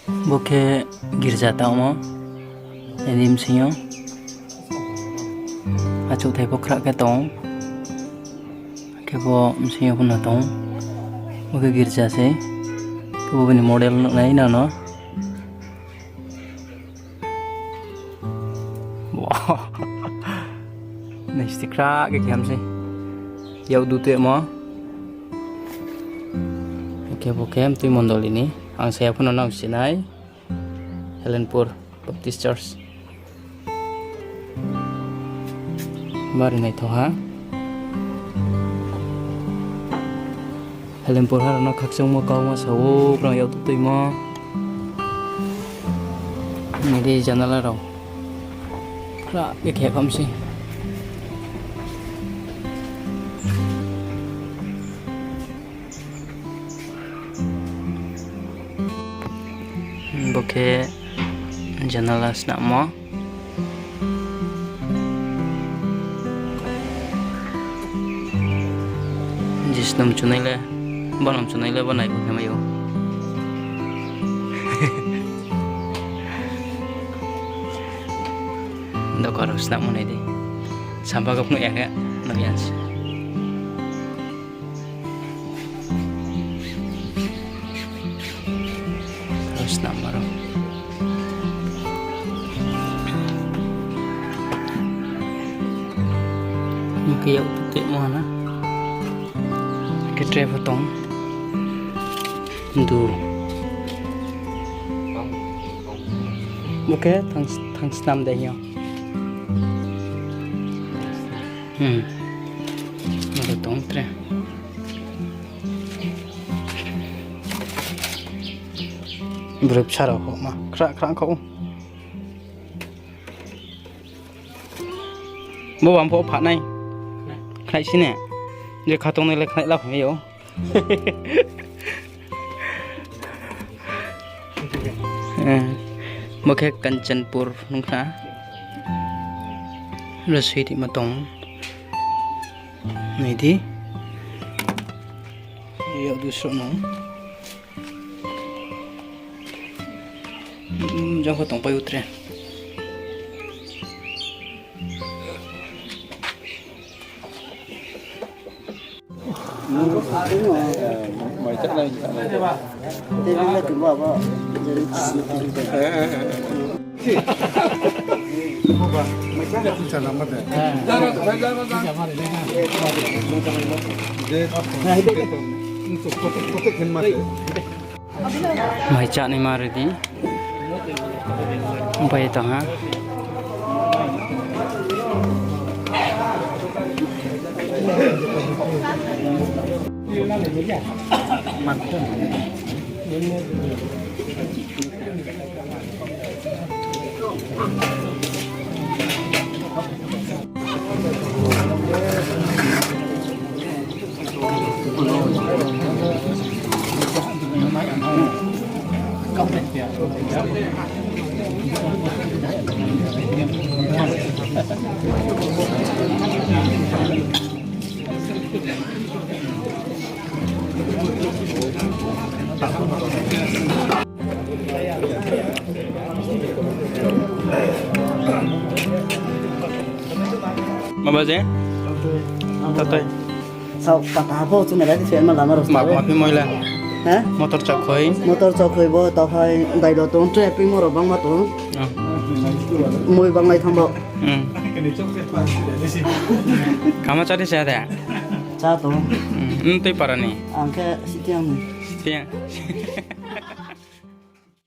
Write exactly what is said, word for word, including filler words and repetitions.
Bo khe girja tangmo, nai di bsing yo. Achouhthai pho khrah khe tong. Khe bo bsing yo pho no tong. Bo khe girja sei. Khe bo bini model nuh nai nang no. Nai sti khrah khe khe ham sei. Yak du tuimo. Khe bo khe mtui mondoli ni. Ang saya pho no nang sinai. Helenpur Baptist Church. Bari naithoh ha. Helenpur ha rao no khakchangmo kauma sa ou, brang yak tuimo. Nai di janala rao. Khrah khe khe ham sei. Bo khe janala snammo. Jisnu mchunai le, bono mchunai le bo nai bo khe mai ou. Doka rao snammo nai di. Sampa khe phnuh ya khe, nuh ya se. Snamma rao. Hing khe yak tuimo ha na. Khe tre pho tong. Du. Bo khe thang, thang snam de hing yo. Hmm. Abo tong tre. Broi bsa rao kho ma. Khrah khrah kho. Bo bam pho pha nai. Khnai si ne. Je kha tongnai le khnai la phai mai ou. Eh, bo khe Kanchanpur nung kha. Rasoi ri ma tong. Nai di. Yak du sroh no. Hmm, jang kho tongpai ou tre. Mai chá nai ma ready. Bai tong ha. Maba je? Tatai. Sao, pata pho chung nai di, se ma lama rao. Ma, sao. Ma phi moila. He? Motor chakhoi. Motor chakhoi bo, taohai dailo tong, traffic mo rao bangma tong. Ah. Moi banglai thang bo. Hmm. Kama chari se de? Chá tong. Hmm, tui para ni? Ang khe Sitiang ni. Sitiang.